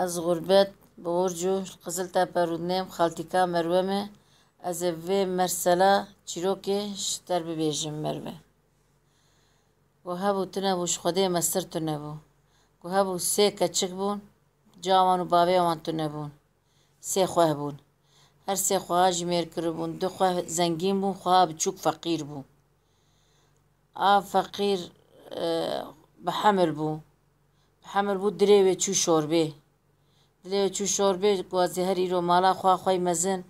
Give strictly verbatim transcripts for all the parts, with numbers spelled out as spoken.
Ez xurbet bi orc û qizil tepe rûdinêm, xaltîka Merwe me. Ez ê vê mersela çîrokê ji te re bibêjim, Merwe. Ku hebû tune bû, ji Xwedê mestir tune bû. Ku hebû sê keçik bûn, ca wan û bavê wan tune bûn. Sê xweh bûn. Her sê xweha jî mêr kiribûn. Du xweh zengîn bûn, xweha biçûk feqîr bû. A feqîr, e, bi hemil bû. Bi hemil bû, dilê wê çû şorbê. Dilê wê çû şorbê, got, "Ez ê her îro mala xwe xwey mezin,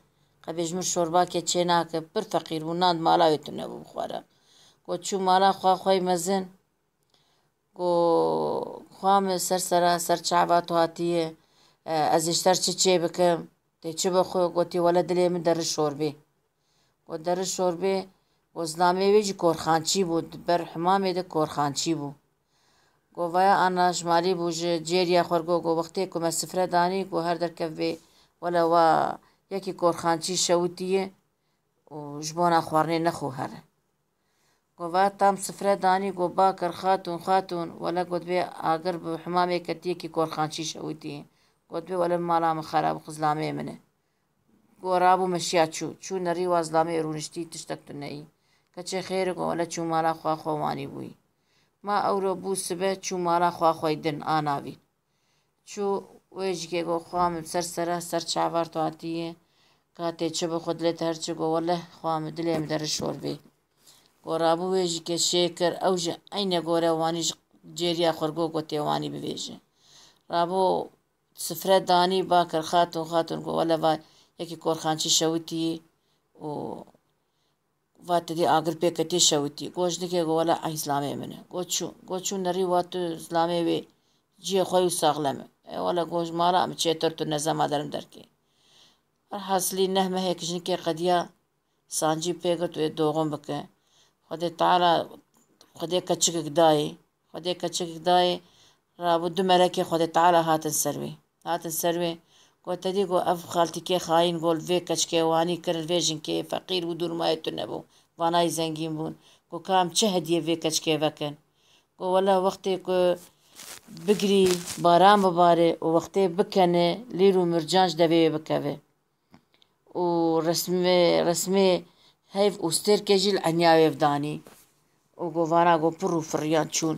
qe bêjmir şorbakê çê nake." Pir feqîr bû, nan di mala wê tune bû bixwara. Got, çû mala xwe xwey mezin. Got, "Xwa min ser sera, ser çava tu hatiye, e, ez ê ji te re çi çê bikim? Tê çi bixwe?" Gotî, "Wele dilê min deri şorbê." Got, "Deri şorbê." Got, "Zilamê wê jî korxançî bû, di ber himamê de korxançî bû." Got, "Vaya ana ji malî bû, ji cêriya xwe re got, got, wextê ku me sifre danî, got, her derkev vê, wele wa yekî korxançî şewitiye û ji bona xwarinê nexwe here." Got, "Va tam sifre danî, got, bakir xatûn, xatûn, wele got, vê agir bi himamê ketiyekî korxançî şewitî." Got, "Vê wele mala min xera bû, xizlamê min e." Got, "Rabû meşiya çû." Çû nerî wa zilamê rûniştî, tiştek tu neyî. Keçê xêr e, got, "Wele çû mala xwa xwe wanî bûyî." Ma ewro bû sibe, çû mala xwa xwe din, a navîn. Çû wê jî kê got, "Xwa min ser sera, ser çavar tu hatiye. Ka tê çi bixwe, dilê te her çi?" Got, "Wele xwa min, dilê min deri şorbê." Got, "Rabû wê jî kê şê kir, ew jî eyne gore wanî ji cêriya xwe re got, got, "Tê wanî bivêje." Rabû sifre danî, bakir xatûn, xatûn, got, "Wele va yekî korxançî şewitî û va te dî agir pê ketî şewitî." Got, "Jinikê," got, "wele eyn zilamê min e." Got, "Çû." Got, "Çû nerî wa tu zilamê wê ciyê xwe û saxlem e." E, wele got, "Ji mala min çêtir tu nezema derim derkê." Her hasilî neh mehek jinikê qediya sancî pê girt wê doğum bike. Xwedê Teala, Xwedê keçikek dayê. Xwedê keçikek dayê, rabû du melekê Xwedê Teala hatin ser wê. Hatin ser wê, got, "Te dî," got, "ev xaltîkê xayîn, got, li vê keçikê wanî kirin, li vê jinkê feqîr bû, dûrmayê tu nebû. Vanayî zengîn bûn. Got, ka em çi hediyê vê keçikê vekin?" Got, "Wele wextê ku bigirî, baran bibare û wextê bikene, lîr û mircan ji devê wê bikeve." Û resmê, resmê heyv û stêrkê jî li enya wê danî. Û govana go pir û firiyan çûn.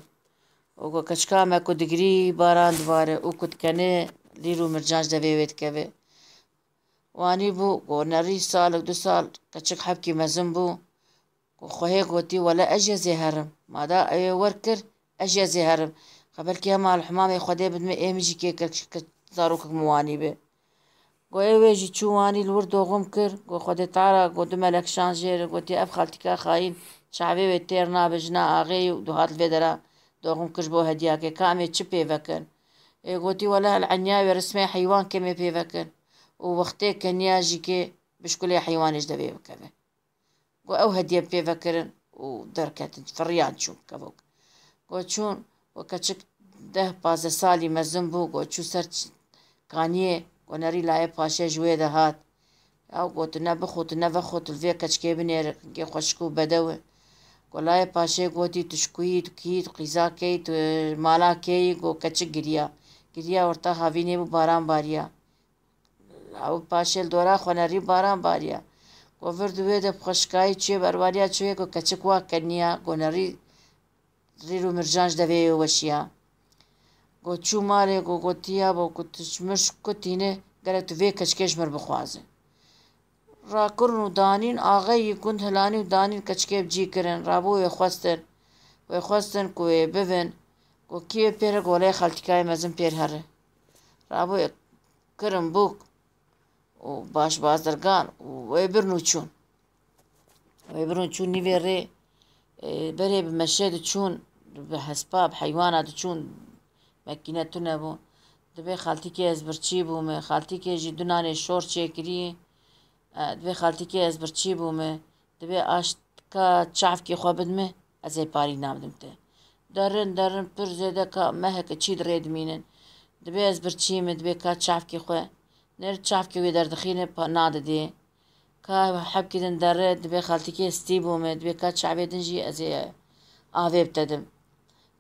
Û go keçika me ku digirî baran dibare û ku dikene lîr û mircan ji devê wê dikeve. Wanî bû, go nerî salek du sal keçik hebkî mezin bû. Ku xwehê gotî, "Wele ez jî ez ê herim. Mada ew ê wer kir, ez jî ez ê herim. Xwe belkî hema li himamê Xwedê bidime, ê min jî kê kir, kir, zarokek min wanî bi." Go ê wê jî çû wanî li wir doxum kir. Go Xwedê Teala go du melek şan jê re, gotî, "Ev xaltîka xayîn çavê wê têr nabe, jina axê yî û du hat li vê dera doxum kir ji bo hediyakê. Ka em ê çi pê vekin?" Ê gotî, "Wele li enya wê rismê heywan kê me pê vekin. Û wextê keniya jî kê bişkulê heywanê ji devê bikeve." Go ew hediye pê vekirin û derketin, firiyan çûn kevok. Go çûn, go keçik deh pazdeh salî mezin bû, go çû ser ç-, kaniyê, go nerî layê paşê ji wê de hat. Ew go, "Tu ne bixwe, tu ne vexwe, tu li vê keçikê binêre, kê xweşik û bedew e." Go layê paşê gotî, "Tu ji ku yî, tu kî yî, tu qîza kê yî, tu mala kê yî?" Go keçik giriya. Giriya orta havînê bû, baran bariya. Ew paşê li dora xwe nerî baran bariya. Go vir di wê de bi xweşikayî çûye berwariya çûye, go keçik wa keniya, go nerî rîr û mircan ji devê wê weşiya. Go çû malê, go gotiya bo ku tu ji min ji ku tîne, gerek tu vê keçikê ji min bixwaze. Rakirin û danîn, axeyî gund hilanî û danîn keçikê bi cî kirin, rabû wê xwestin. Wê xwestin ku wê bivin. Go kî wê pêr here, go lê xaltîkayê mezin pêr here. Rabû wê kirin bûk û baş bazirgan û wê birin û çûn. Wê birin û çûn nîvê rê, e, berê bi meşê diçûn, bi hespa, bi heywana diçûn, mekîne tune bû. Dibê xaltîkê ez birçî bûme, xaltîkê jî du nanê şor çêkirî, e, dibê xaltîkê ez birçî bûme, dibê aşt ka çavkê xwe bidime, ez ê parî nabidim te. Derin, derin, pir zêde ka meheke çî di rê dimînin. Dibê ez birçî me, dibê ka çavkê xwe, ner çavkê wê derdixîne, pa-, nadidê. Ka hebkî din dere, dibê xaltîkê stî bûme, dibê ka çavê din jî ez ê avê bi te dim.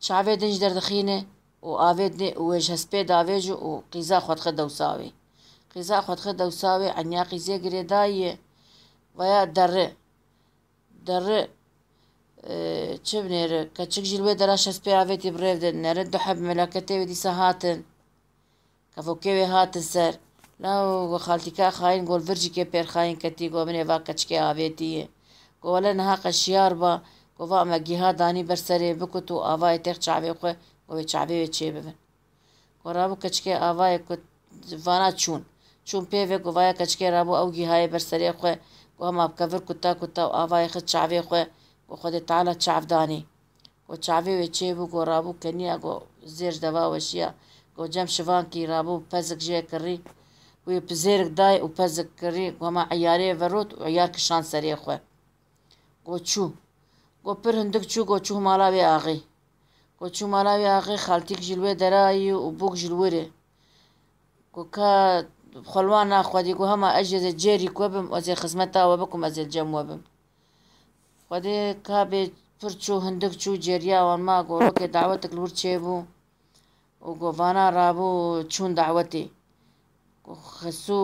Çavê din jî derdixîne, û avêt nê û wê ji hespê davêjû û qîza xwe dixe dewsa wê. Qîza xwe dixe dewsa wê, enya qîzê girêdayî ye. Vaya derri. Derri, e, çi binêri? Keçik jî li wê dera ji hespê avêtî bi rêv de dinêrin. Du heb melaketê wê dîsa hatin. Kevokê wê hatin ser. Law go xaltîka xayîn go li vir jî kê pêr xayîn ketî, go min ê va keçikê avêtî ye. Go wele niha qe şiyar ba, go va me gîha danî ber serê bikut û avayê têx çavê xwe, go wê çavê wê çê bibin. Go rabû keçikê avayê kut, vana çûn. Çûn pê ve, go vaya keçikê rabû ew gîhayê ber serê xwe, go hema bi kevir kuta kuta û avayê xist çavê xwe, go Xwedê Teala çav danî. Go çavê wê çêbû, go rabû keniya, go zêr ji deva weşiya, go cem şivankî rabû pezik jê kirî. Wê pizêrik day û pezik kirî, go hema eyarê verot û eyar kişan serê xwe. Go çû. Go pir hindik çû, go çû mala wê axê. Go çû mala wê axê, xaltîk jî li wê derayî û bûk jî li wir e. Go ka xwe li wan naxwedî, go hema ez jê zê cêrî ku bim, ez ê xizmeta we bikim, ez ê li cem we bim. Xwedê ka bê pir çû, hindik çû, cêriya wan ma, go rokê dawetik li wir çêbû û go vana rabû çûn dawetê. Go xisû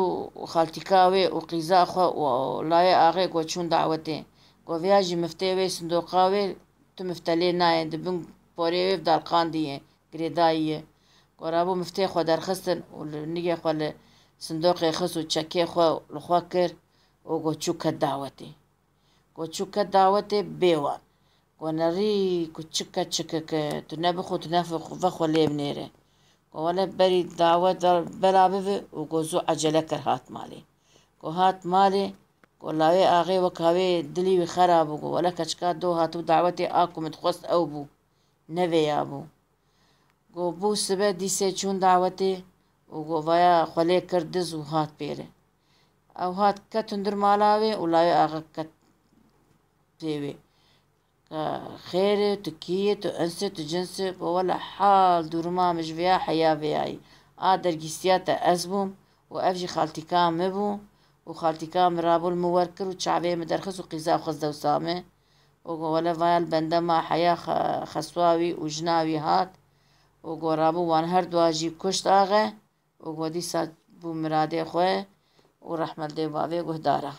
xaltîka wê û qîza xwe û layê axê go çûn dawetê. Go viya jî miftê wê sindoqa wê, tu mifte lê nayê, di bin porê wê dalqandî ye, girêdayî ye. Go rabû miftê xwe derxistin û li nigê xwe li sindoqê xist û çekê xwe li xwe kir û go çû ket dawetê. Go çû ket dawetê bê wan. Go nerî ku çike çikike, tu nebixwe, tu nef-, vexwe lê binêre. Go wele berî dawet bela bibe û go zû ecele kir hat malê. Go hat malê, go lawê axê weka wê dilî wî xera bû. Go wele keçika do hatibû dawetê a ku min dixwest ew bû. Nevêya bû. Go bû sibe dîsê çûn dawetê û go vaya xwe lê kir diz û hat pêre. Ew hat ket hundir mala wê û lawê axe ket pê wê. Ka xêr e, tu kî yî, tu ins î, tu cins î? Go wele hal dûrima min ji vêya heya vêyayî. A dergîstiya te ez bûm û ev jî xaltîka min bû û xaltîka min rabû li min wer kir û çavê min derxist û qîza xwe dewsa min. Û go wele vaya li bende ma heya xe-, xeswa wî û jina wî hat. Û go rabû wan her dua jî kuşt axe. Û go dîsa bû miradê xwe û rehmet dê bavê guhdara.